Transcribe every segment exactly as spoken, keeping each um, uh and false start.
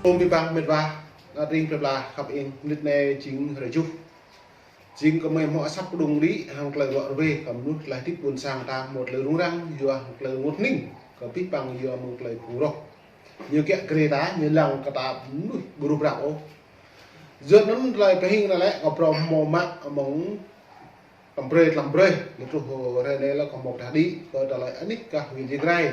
Ôm bi băng mĕt wa, ană tring plơi pla khăp ing, mơnit anai jing hrơi juh. Jing kơ mơi hmâo asăp kơđông đĭ hăng tơlơi ruă rơwe kơ mơnuih tơlơi hơdip ƀôn sang ta hmâo tơlơi rŭng răng yua hăng tơlơi rơngot hning, kơ bi băng yua mơ̆ng tơlơi phung roh. Ñu kiă kriê ta, ñu lăng kơ ta mơnuih ƀu rup rap ôh. Yua anŭn tơlơi pơhing anai lĕ kơ phrâo hmâo mă mơ̆ng tơm brơi tlam brơi, lĕ truh hrơi anai lĕ kơ hmâo pơdah đĭ kơ tơlơi anih kah huyện Ia Grai.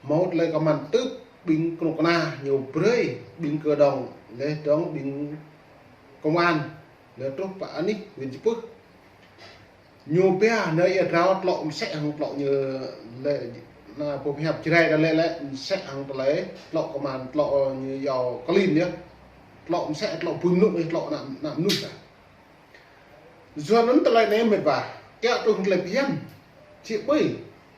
Hmâo tơlơi kơman tưp ƀing kơnuk kơna ñu brơi ƀing kơđông, lĕ dŏng ƀing công an, lĕ truh pơ anih huyện Čư̆ Pưh. Ñu pia anai Ia Drao tlŏ mơsĕ hăng tlŏ ñu lĕ, ană pô pơhiăp Jrai ta lĕ lĕ mơsĕ hăng tơlơi tlŏ kơman tlŏ ñu yua klin yơh. Tlŏ mơsĕ tlŏ bun nuk ih tlŏ ană, ană mơnuih ta. Yua anŭn tơlơi anai mĕt wa, kiă tui tơlơi phiăn. Či ƀơi,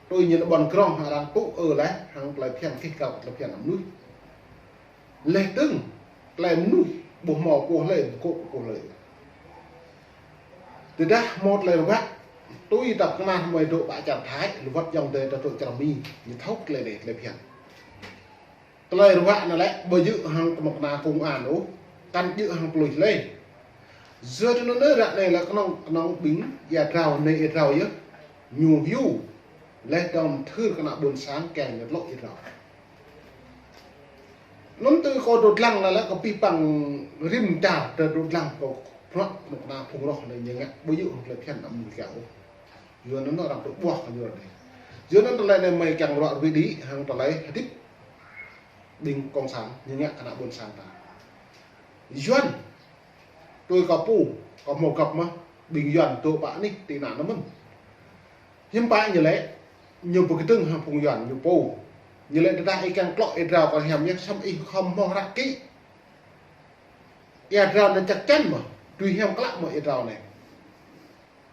tui ñu ƀôn krong hăng arăng tŭ ư laih, hăng tơlơi phiăn kih kăp tơlơi phiăn ană mơnuih. Lĕ tơ̆ng, tơlơi mơnuih, ƀu hmâo pô hlơi, ƀu kŏ pô hlơi. Tơdah hmâo tơlơi ruă, tui ta kơnang hmâo dŏ ƀă čar Thái, lơwăt yŏng tơi ta dŏ čar Mi, ñu thâo tơlơi anai, tơlơi phiăn. Tơlơi ruă anai lĕ ƀu djơ̆ hăng kơnuk kơna công an ôh, kăn djơ̆ hăng pơlui lĕ. Yua tui anŭn ră anai lĕ kơnơ̆ng, kơnơ̆ng ƀing Ia Drao, anai Ia Drao yơh. Ñu hiu, lĕ dŏng thưr kơ ană ƀôn sang kiăng ñu tlŏ Ia Drao. Anŭn tui kâo dŏ lăng anai lĕ kơ bi băng rĭm čar tơdŏ lăng kơ bruă kơnuk kơna phung roh anai ñu ngă ƀu djơ̆ hăng tơlơi phiăn ană mơnuih kiă ôh. Yua anŭn arăng tŭ ƀuah kơ ñu anai. Yua anŭn tơlơi anai mơi kiăng ruă rơwe đĭ hăng tơlơi hơdip ƀing cộng sản ñu ngă kơ ană ƀôn sang ta. Yuan, tui kâo pô, kâo hmâo găp mơ̆, ƀing Yuan dŏ pơ anih tị nạn anŭn mơ̆n. Hiư̆m pă ñu lĕ, ñu pơkơdơ̆ng hăng phung Yuan ñu pô. Ñu lĕ tơdah ih kiăng tlŏ Ia Drao kơ hiam yơh, samơ̆ ih khŏm hmâo hră kĭ. Ia Drao anai chắc chắn mơ̆, tui hiam klă mơ̆ Ia Drao anai.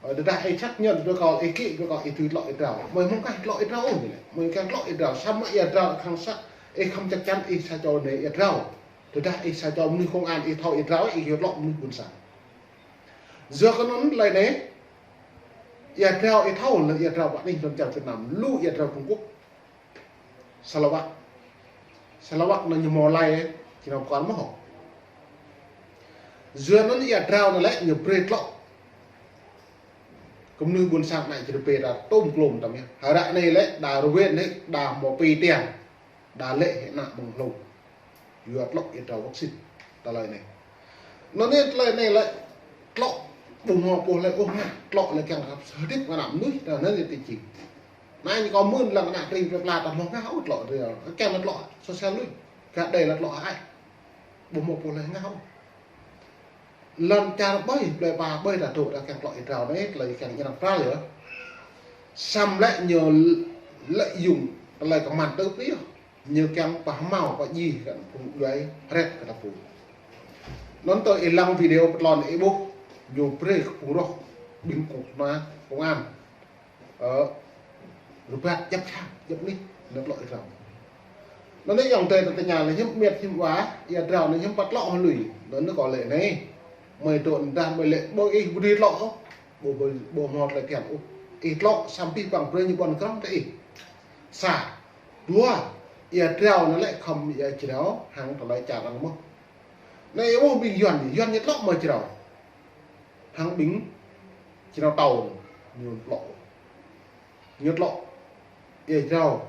Ơ, tơdah ih xác nhận brơi kâo, ih kĭ brơi kâo, ih dưi tlŏ Ia Drao. Mơi hmâo kah tlŏ Ia Drao ôh ñu lĕ. Mơi kiăng tlŏ Ia Drao, samơ̆ Ia Drao khăng sa, ih khŏm chắc chắn ih sa čô anai Ia Drao. Tơdah ih sa čô mơnuih công an, ih thâo Ia Drao, ih kiăng tlŏ mơnuih ƀôn sang. Yua kơ anŭn tơlơi anai, Ia Drao ih thâo, lĕ Ia Drao pơ anih lŏn čar Việt Nam, lu Ia Drao Trung Quốc. Sa lawak. Sa lawak anŭn ñu hmâo lai, či anŭn pơkŏn mơ̆ hŏ. Yua anŭn Ia Drao anai lĕ ñu brơi tlŏ kơ mơnuih ƀôn sang anai či rơbê ta tôm klôm tăm yơh. Hră anai lĕ đa rơwen anai đa hmâo pơtian. Đa lĕ hĕ ană mơ̆ng hlŏng. Yua tlŏ Ia Drao vaccine. Tơlơi anai. Anŭn anai tơlơi anai lĕ tlŏ ƀu hmâo pô hlơi ôh ngă. Tlŏ lĕ kiăng khăp hơdip kơ ană mơnuih, tơlơi anai lĕ tui jing. Anai ñu kâo mưn lăng ană tring plơi pla ta hmâo ngă ôh tlŏ Ia Drao. Kiăng lĕ tlŏ sosial lui. Gah đei lĕ tlŏ hơai. Ƀu hmâo pô hlơi ngă ôh. Lŏn čar ƀơi, plơi pla ƀơi ta dŏ ta kiăng tlŏ Ia Drao anai, tơlơi kiăng ñu ană pral yơh. Samơ̆ lĕ ñu lợi dụng tơlơi kơman tưp yơh. Ñu kiăng pơhmâo pơdjai kơ phung djuai hret kơ ta pô. Anŭn tơ ih lăng video pơtlon ih ƀuh, ñu brơi kơ phung roh ƀing kơnuk kơna công an. Ơ, rơbat djăp sang, djăp anih, ñu tlŏ Ia Drao. Anŭn anai yŏng tơi ta tơña lĕ hiư̆m mĕt hiư̆m wa, Ia Drao anai hiư̆m pă tlŏ hơlui. Anŭn anai kâo lĕ anai. Mơi dŏ anŭn dah mơi lĕ ƀơi ih ƀu dưi tlŏ ôh. Ƀu, ƀu, ƀu hmâo tơlơi phiăn ôh. Ih tlŏ samơ̆ bi băng brơi ñu ƀôn krong tơ ih. Sa. Dua. Ia Drao anai lĕ khŏm Ia Drao hăng tơlơi čar arăng mơ̆. Anai ih ƀuh ƀing Yuan, Yuan ñu tlŏ mơ̆ Drao. Hăng ƀing Drao tâo ñu tlŏ. Ñu tlŏ Ia Drao.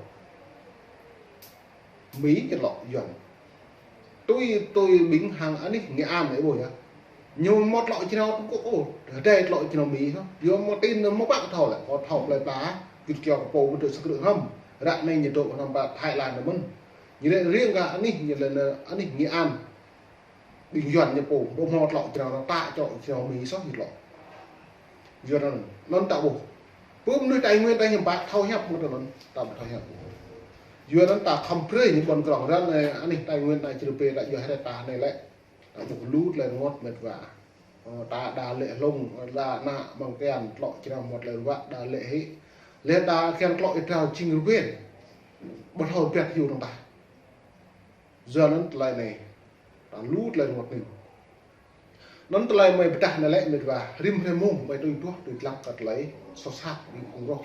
Mi ñu tlŏ Yuan. Tui, tui ƀing hăng anih Nghệ An anai ƀuh yơh. Ñu hmâo tlŏ Drao Trung Quốc ôh. Hơdai tlŏ Drao Mi hă. Yua hmâo tin hmâo pă thâo lĕ. Kâo thâo plơi pla. Gĭt kiaŏ kơ pô ƀu tơ sơk rơ̆ hrŏm. Ră anai ñu dŏ hrŏm pơ Thái Lan anai mơ̆n. Ñu lĕ riêng kơ anih, ñu lĕ ană anih Nghệ An. Ƀing Yuan ñu pô, ƀu hmâo tlŏ Drao, ta tlŏ Drao Mi soh ñu tlŏ. Yua anŭn, anŭn ta ƀuh. Pơ mơnuih Tây Nguyên ta hiư̆m pă, thâo hiăp mơ̆ tơ anŭn, ta ƀu thâo hiăp. Yua anŭn ta khŏm brơi ñu ƀôn krong, ră anai anih Tây Nguyên ta či rơbê ta djuai hret ta anai lĕ. Ta ƀuh lu tơlơi rơngot mĕt wa. Ơ, ta đa lĕ hlŏng, đa ană mơ̆ng kian tlŏ Drao hmâo tơlơi ruă, đa lĕ hĭ. Lĕ ta kiăng tlŏ Ia Drao jing rơwen. Ƀu thâo rơbat hiu dơ̆ng tah. Yua anŭn tơlơi anai, ta lu tơlơi rơngot anai. Anŭn tơlơi mơi pơdah anai lĕ mĕt wa, rĭm hrơi mông mơi tui duah tui dlăng kơ tơlơi soh sat ƀing phung roh.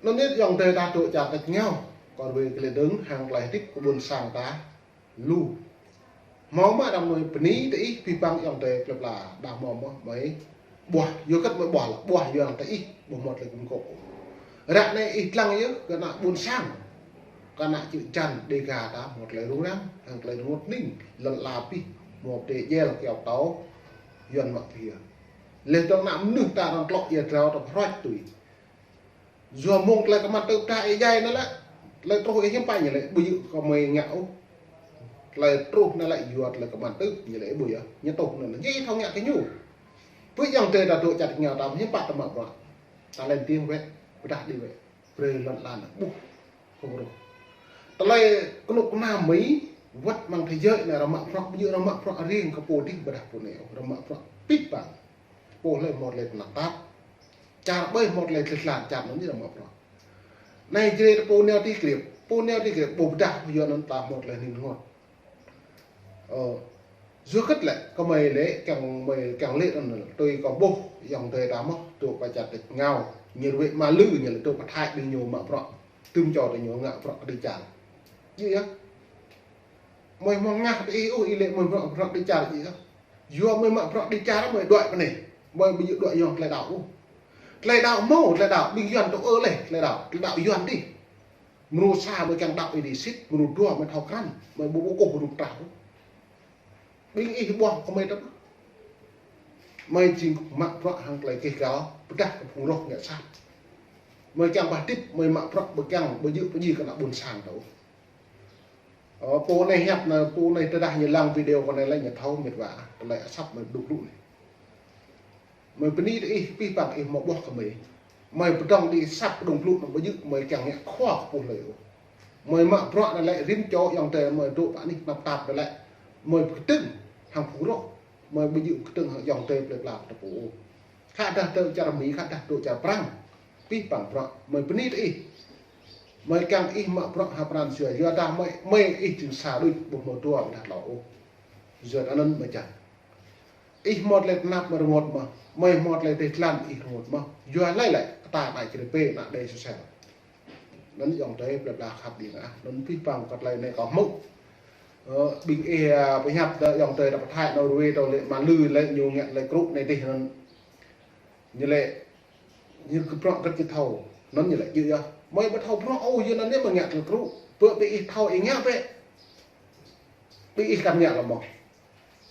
Anŭn anai yŏng tơi ta dŏ čar ta čơngao, kơ rơwe kơ lĕ dơ̆ng hăng tơlơi hơdip kơ ƀôn sang ta lu. Hmâo mơ̆ arăng mơi bơni tơ ih pih păng ayŏng adơi plơi pla, đah hmâo mơ̆ mơi ƀuah, yua hơget mơi ƀuah lă, ƀuah yua arăng tơ ih, ƀu hmâo tơlơi gum gôp. Ră anai ih lăng yơh kơ ană ƀôn sang, kơ ană čư̆ čan Dega ta hmâo tơlơi rŭng răng, hăng tơlơi rơngot hning, lŏn ala pih, hmâo pơdjai djel kơyâo pơtâo, Yuan mă pơhiăp. Leh dơ̆ng ană mơnuih ta arăng tlŏ ia drao ta pơhrôč tui. Yua mơ̆ng tơlơi kơmăn tơ̆ pơdah ih djai anŭn lĕ, tơlơi truh ih hiư̆m pă ñu lĕ, ƀu djơ̆ kơ mơi ngă ôh. Tơlơi truh anŭn lĕ yua tơlơi kơmăn tơ̆ ñu lĕ ƀu yơh, ñu truh anŭn lĕ, ñu thâo ngă kơ ñu. Pơ ayŏng adơi ta dŏ čar ñu ta hiư̆m pă ta mă bruă. Ta lên tiếng wĕ, pơdah đĭ wĕ. Brơi lŏn ala anŭn ƀuh, phung rŏh. Tơlơi kơnuk kơna mơi, wơ̆t mơ̆ng thế giới anai arăng mă bruă, ƀu djơ̆ arăng mă bruă riêng kơ pô dih ƀôdah pô anai ôh, arăng mă bruă pih păng. Pô hlơi hmâo tơlơi tơnap tap. Čar ƀơi hmâo tơlơi tlĕ tlan čar anŭn ñu arăng mă bruă. Anai jrê ta pô nao ti krip, pô nao ti krip, ƀu pơdah yua anŭn ta hmâo tơlơi hning rơngot. Ơ, yua hơget lĕ, kơ mơi lĕ, kiăng mơi kiăng lĕ anŭn, tui kơ ƀuh, ayŏng adơi ta mơ̆, dŏ pơ čar tĕč ngao, ñu ruai mă lư, ñu lĕ dŏ pơ Thái ƀing ñu mă bruă, tơm čô ta ñu ngă bruă kơ đĭ čar. Djơ̆ yơh. Mơi hmâo ngă tơ ih ôh, ih lĕ mơi mă bruă đĭ čar djơ̆ yơh. Yua mơi mă bruă đĭ čar mơi đuaĭ pơ anai. Mơi ƀu djơ̆ đuaĭ yua tơlơi đaŏ ôh. Tơlơi đaŏ hmâo, tơlơi đaŏ ƀing Yuan tŭ ơ leh, tơlơi đaŏ, tơlơi đaŏ Yuan dih. Mơnuih sa mơi kiăng đaŏ ih dih sĭt, mơnuih dua mơi thâo krăn, mơi ƀu ƀu kơkuh mơnuih prah ôh. Ƀing ih ƀuah kơ mơi tơ̆. Mơi jing mă bruă hăng tơlơi keh găl, pơdah kơ phung rŏh ngă sat. Mơi kiăng pơhơdip, mơi mă bruă ƀu kiăng, ƀu djơ̆ pơdjai kơ ană ƀôn sang ta ôh. Ơ, pô anai hiăp anŭn, pô anai tơdah ñu lăng video kơ anai lĕ ñu thâo mĕt wa, tơlơi asăp mơi dŏ lu anai. Mơi bơni tơ ih, pih păng ih hmâo ƀuah kơ mơi. Mơi pơdŏng đĭ asăp pơdŏng blŭ anŭn ƀu djơ̆, mơi kiăng ngă khua kơ pô hlơi ôh. Mơi mă bruă anŭn lĕ rĭm čô ayŏng adơi mơi dŏ pơ anih tơnap tap anŭn lĕ. Mơi pơkơdơ̆ng hăng phung rŏh. Mơi ƀu djơ̆ pơkơdơ̆ng hăng ayŏng adơi plơi pla ta pô ôh. Khă dah dŏ čar Mi, khă dah dŏ čar Prăng. Pih păng bruă, mơi bơni tơ ih. Mơi kiăng ih mă bruă ha pran jua, yua dah mơi, mơi ih jing sa đôč, ƀu hmâo dua ƀôdah tlâo ôh. Yua anŭn mơi čang. Ih hmâo tơlơi tơnap mơi rơngot mơ̆, mơi hmâo tơlơi dêh dlan ih rơngot mơ̆. Yua hlơi lĕ, kơ ta đai črê pê, ană đe sôsel. Anŭn ayŏng adơi plơi pla khăp ding ah, anŭn pih păng kơ tơlơi anai kâo hmư̆. Ơ, ƀing ih, ơ, pơhiăp tơ ayŏng adơi ta pơ Thái anŭn ruai tơ lĕ mă lư lĕ ñu ngă tơlơi krŭ anai dih anŭn. Ñu lĕ, ñu kơ bruă hơget ñu thâo, anŭn ñu lĕ djơ̆ yơh. Mơi ƀu thâo bruă ôh, yua anŭn anai mơi ngă tơlơi krŭ. Pơ ƀing ih thâo ih ngă bĕ. Ƀing ih kăn ngă lơ̆m mơ̆.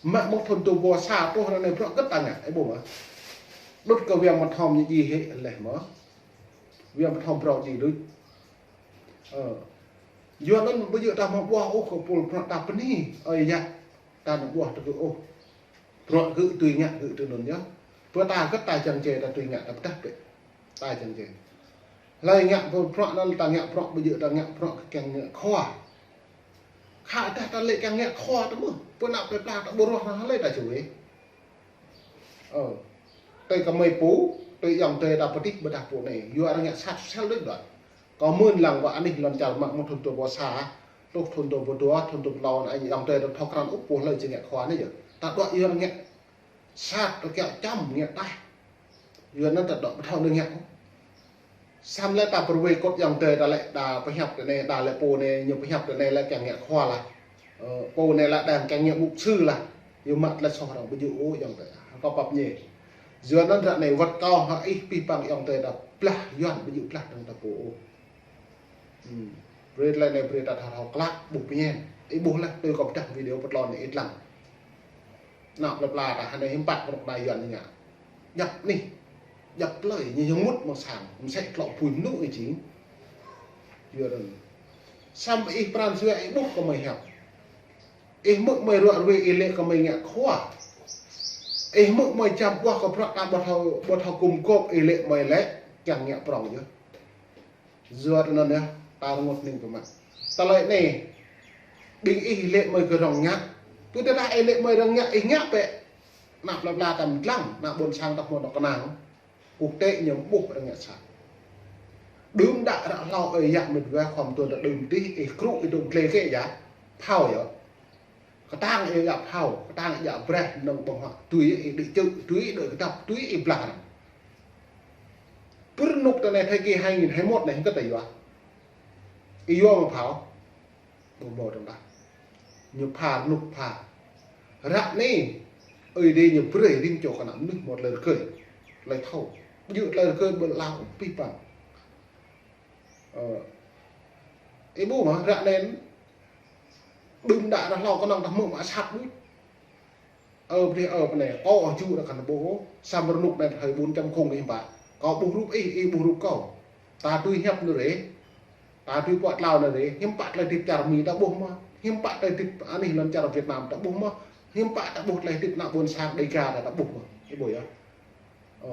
Mă mơ̆ng thun dua ƀô̆ sa truh ră anai bruă hơget ta ngă, ih ƀuh mơ̆. Đŭt kơ Wiang Mơthom ñu djai hĭ leh mơ̆. Wiang Mơthom brâo djai đôč. Ơ. Yua anŭn ƀu djơ̆ ta hmâo ƀuah ôh kơ pul bruă ta bơni. Ơi yă. Ta anăm ƀuah tơ gơ̆ ôh. Bruă gơ̆ tui ngă gơ̆ tui anŭn yơh. Pơ ta hơget ta jăng jai ta tui ngă ta pơdah bĕ. Ta jăng jai. Hlơi ngă pơ bruă anŭn ta ngă bruă ƀu djơ̆ ta ngă bruă kơ kiăng ngă khua. Khă dah ta lĕ kiăng ngă khua tơ mơ̆. Pơ ană plơi pla ta ƀu ruah hăng hlơi ta čuê. Ơ. Tui kơ mơi pô, tui ayŏng adơi ta pơ dih ƀôdah pô anai. Yua arăng ngă sat sel đôč đôč. Kâo mơ̆n lăng wă anih lŏn čar mă mơ̆ng thun dua ƀô̆ sa, truh thun dua ƀô̆ dua, thun dua ƀô̆ tlâo anai, ayŏng adơi ta thâo krăn ôh pô hlơi či ngă khua anai yơh. Ta đuaĭ yua arăng ngă sat, ta kiaŏ čăm ngă tah. Yua anŭn ta dŏ ƀu thâo anai ngă. Samơ̆ lĕ ta pơruai kơ̆t ayŏng adơi ta lĕ, đa pơhiăp tơ anai, đa lĕ pô anai, ñu pơhiăp tơ anai lĕ kiăng ngă khua lah. Ơ, pô anai lĕ đang kiăng ngă mục sư lah. Yua mă tơlơi soh arăng ƀu djơ̆ ôh ayŏng adơi. Kâo pap ñe. Yua anŭn ră anai wơ̆t kâo hăng ih pih păng ayŏng adơi ta blah Yuan ƀu djơ̆ blah dơ̆ng ta pô ôh. Hmm. Brơi tơlơi anai brơi ta thâo thâo klă, ƀuh pơñen. Ih ƀuh lah, tui kâo pơdah video pơtlon anai ih lăng. Ană plơi pla ta hơnai hiư̆m pă kơnuk kơna Yuan ñu ngă. Djăp anih, djăp plơi, ñu yơ̆ng mŭt mơ̆ng sang, mơ̆ng sĕ tlŏ apui mơnŭ ñu jing. Yua anŭn. Samơ̆ ih pran jua ih ƀuh kơ mơi hiăp. Ih hmư̆ mơi ruă ruai ih lĕ kơ mơi ngă khua. Ih hmư̆ mơi jăm ƀuah kơ bruă ta ƀu thâo, ƀu thâo gum gôp ih lĕ mơi lĕ, kiăng ngă prŏng yơh. Yua anŭn yơh, ta rơngot hning pơmă. Tơlơi anai, ƀing ih lĕ mơi kơ rŏng ngă. Pơ tơdah ih lĕ mơi rŏng ngă, ih ngă bĕ. Ană plơi pla ta mơdlăng, ană ƀôn sang ta hmâo dŏ kơnang. Quốc tế ñu ƀuh arăng ngă sat. Đưm đă ră hlâo ơi yă mĕt wa khŏm tuan ta đưm dih, ih krŭ ih dŏ glai kĕ yă. Phao yơh. Kơtang ih djă phao, kơtang ih djă breh nơ̆ng ƀơ̆ng huă, tui ih đĭ čư̆, tui ih đuaĭ kơdăp, tui ih blah arăng. Pơ rơnŭk tơ anai thai kơ hai nghìn hai mươi mốt anai, hơget ta yua. Ih yua mă phao. Ƀu hmâo dơ̆ng đah. Ñu pha rơnŭk pha. Ră anai, Ơi Adai ñu brơi rĭm čô kơ ană mơnuih hmâo tơlơi rơgơi, tơlơi thâo. Ƀu djơ̆ tơlơi rơgơi ƀơi lŏn ala pih păng. Ơ, ih ƀuh mơ̆, ră anai, đưm đă ră hlâo kơnơ̆ng ta hmư̆ mă asăp đôč. Ơ, pơdih ơ, pơ anai, kâo ôh jŭ ră kăn ƀuh, samơ̆ rơnŭk anai hơi bốn chấm không ih pă. Kâo ƀuh rup ih, ih ƀuh rup kâo. Ta tui hiăp anai rê, ta tui pơtlao anai rê, hiư̆m pă tơlơi hơdip čar Mi ta ƀuh mơ̆, hiư̆m pă tơlơi hơdip anih lŏn čar Việt Nam ta ƀuh mơ̆, hiư̆m pă ta ƀuh tơlơi hơdip ană ƀôn sang Đêga ta, ta ƀuh mơ̆. Ih ƀuh yơh. Ơ.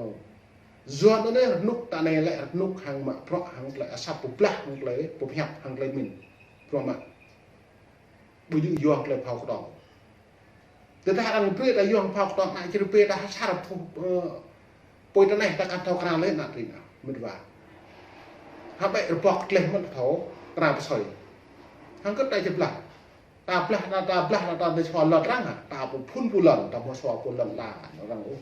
Yua anŭn anai rơnŭk ta anai lĕ rơnŭk hăng mă bruă hăng tơlơi asăp pơblah hăng tơlơi pơhiăp hăng tơlơi mĭn. Bruă mă. Ƀu djơ̆ yua tơlơi phao kơtong. Tơdah arăng brơi ta yua phao kơtong, ană čư̆ rơbê ta asar pô, ơ, pui ta anai ta kăn thâo krăn lĕ ană tring ah, mĭt wa. Hơbĕ rơbŏk gleh mơ̆n ta thâo krăn pơsơi. Hăng kơ ta či blah. Ta blah, ta, ta blah, ta, ta, ta sua lŏn arăng ah, ta pơphun pơlŏn, ta hmâo sua pơlŏn la, arăng ôh.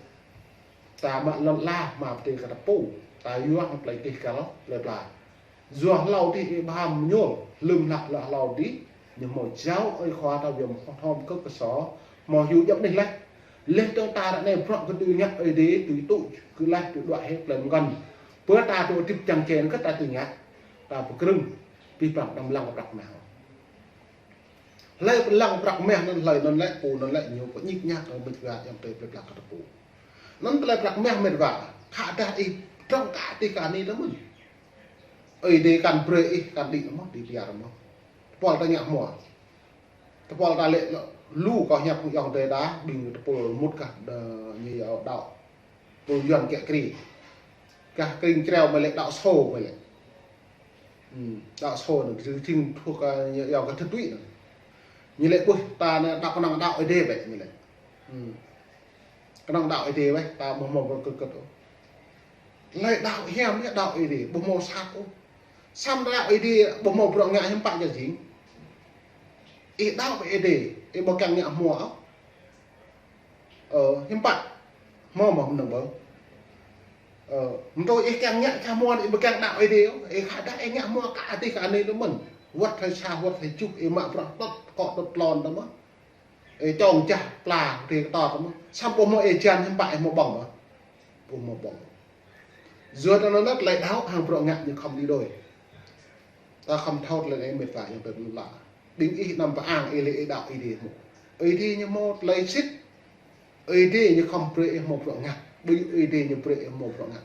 Ta mă lŏn la, mă pơtê kơ ta pô, ta yua hăng tơlơi tih kăl, tơlơi blah. Yua hlâo dih ih ƀu hăm ñuôl, lơ̆m hlăk lă hlâo dih, ñu hmâo jao ơi khua ta viêm hom kơ kơsô, hmâo hyu djŏp anih laih. Laih dơ̆ng ta ră anai bruă kơ tui ngă Ơi Adai, tui tŭ, kơ laih tui đuaĭ hĭ tơlơi mơkăn. Pơ ta tŭ hơdip čang čen kơ ta tui ngă, ta pơkrơ̆ng, pih păng đăm lăng prăk mah. Hlơi pơlăng prăk mah anŭn hlơi anŭn lĕ, pô anŭn lĕ ñu pơñik ñak kơ mĭt wa ayŏng adơi plơi pla kơ ta pô. Anŭn tơlơi prăk mah mĭt wa, khă dah ih pơdrŏng kă tih kơ anih ta mơ̆n. Ơi Adai kăn brơi ih kăn đĭ mơ̆, đĭ piar mơ̆. Tơpul ta ngă hmua. Tơpul ta lĕ lu kơ hiăp ayŏng adơi ta, ƀing tơpul mŭt kah đa ñu yua đaŏ. Tơpul Yuan kiă kriê. Kah kring kreo mă lĕ đaŏ sô mă lĕ. Ư, đaŏ sô anŭn, kơ jing thuơ kơ ñu yua kơ thâo tui anŭn. Ñu lĕ ƀuh ta anai đaŏ kơnơ̆ng đaŏ Ơi Adai bĕ ñu lĕ. Ư. Kơnơ̆ng đaŏ Ơi Adai bĕ, ta ƀu hmâo bruă kơt kơt ôh. Lĕ đaŏ hiam yơh đaŏ Ơi Adai, ƀu hmâo sat ôh. Samơ̆ đaŏ Ơi Adai, ƀu hmâo bruă ngă hiư̆m pă yơh jing. Ih đaŏ bĕ Ơi Adai, ih ƀu kiăng ngă hmua ôh. Ơ, hiư̆m pă. Hmâo mơ̆ mơnơ̆ng ƀơ̆ng. Ơ, mơ̆ng tui ih kiăng ngă čah hmua ih ƀu kiăng đaŏ Ơi Adai ôh. Ih khă dah ih ngă hmua kă tih kơ anih ta mơ̆n. Wơ̆t hơi sa, wơ̆t hơi čuh, ih mă bruă tŏt, kŏ tŏt lŏn ta mơ̆n. Ih čong čah pla, rê kơtor ta mơ̆n. Samơ̆ ƀu hmâo ih jan hiư̆m pă ih hmâo ƀơ̆ng mơ̆. Ƀu hmâo ƀơ̆ng. Yua anŭn anŭn tơlơi đaŏ hăng bruă ngă ñu khŏm đĭ đôi. Ta khŏm thâo tơlơi anai mĭt wa ayŏng adơi plơi pla. Ƀing ih anăm pơang ih lĕ ih đaŏ Ơi Adai hmâo. Ơi Adai ñu hmâo tơlơi sĭt. Ơi Adai ñu khŏm brơi ih hmâo bruă ngă. Ƀu djơ̆ Ơi Adai ñu brơi ih hmâo bruă ngă.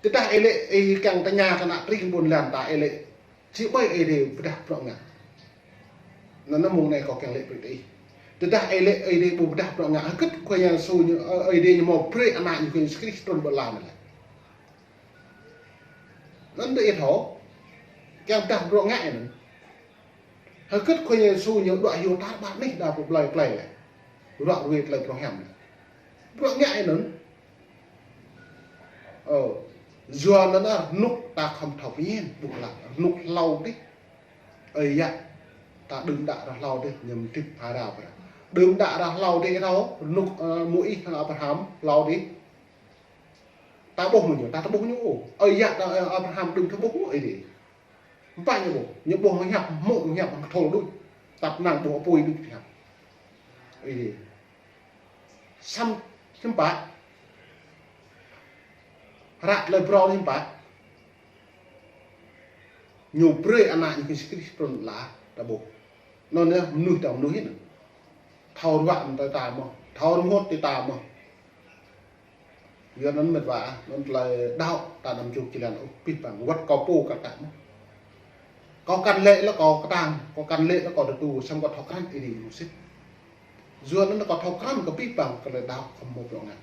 Tơdah ih lĕ ih kiăng tơña kơ ană tring ƀôn lan ta ih lĕ. Či ƀai Ơi Adai pơdah bruă ngă. Anŭn anŭn mơ̆ng anai kâo kiăng lĕ brơi ih. Tơdah ih lĕ Ơi Adai ƀu pơdah bruă ngă. Hơget Khua Yang Yêsu ñu, Ơi Adai ñu hmâo brơi ană ñu Khua Yang Yêsu Krist trŭn ƀơi lŏn anai lĕ. Anŭn tơ ih thâo, kiăng pơdah bruă ngă anŭn. Hơget Khua Yang Yêsu ñu đuaĭ hyu tar ƀar anih đa pơplơi plơi lĕ. Ruă ruê tơlơi pơrơhiam lĕ. Bruă ngă anŭn. Ơ, yua anŭn rơnŭk ta khŏm thâo pơñen, ƀuh lă, rơnŭk hlâo dih. Ơi yă, ta đưm đă ră hlâo dih, ñu hơdip phara phara. Đưm đă ră hlâo dih thâo, rơnŭk, ơ, Môis hăng Abraham, hlâo dih. Ta ƀuh mơ̆ ñu, ta ƀuh ñu ôh. Ơi yă ta, ơ, Abraham đưm ta ƀuh ôh, ih dih. Hiư̆m pă ñu ƀuh, ñu ƀuh hiăp, hmư̆ hiăp, thâo đôč. Tăp năng ƀuh apui đôč hiăp. Ih dih. Samơ̆ hiư̆m pă. Hră tơlơi phrâo hiư̆m pă. Ñu brơi ană ñu Yêsu Krist trŭn la ta ƀuh. Anŭn yơh mơnuih ta mơnuih anŭn. Thâo ruă mơ̆ng tơlơi ta mơ̆. Thâo rơngot tơlơi ta mơ̆. Yua anŭn mĭt wa, anŭn tơlơi đaŏ ta anăm čuk či lăng ôh, pih păng wơ̆t kâo pô kơ ta mơ̆. Kâo kăn lĕ lă kâo kơtang, kâo kăn lĕ lă kâo tơdu, samơ̆ kâo thâo krăn Ơi Adai mơ̆ sĭt. Yua anŭn kâo thâo krăn kơ pih păng kơ tơlơi đaŏ khŏm hmâo bruă ngă.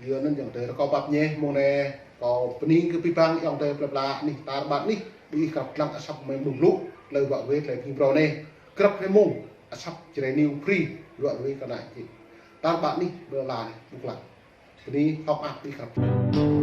Yua anŭn ayŏng adơi kâo pap ñe mơ̆ng anai, kâo bơni kơ pih păng ayŏng adơi plơi pla anih tar ƀar anih, ƀing ih krăp lăng asăp mơ̆ng mơ̆ng lu, tơlơi ruă ruê tơlơi pơhiăp phrâo anai. Krăp hrơi mơ̆ng, asăp Jrai News Free, ruă ruê kơ anai. Tar ƀar anih, ƀơi lŏn anai, ƀuh lăng. Bơni hŏk ăt ƀing ih krăp.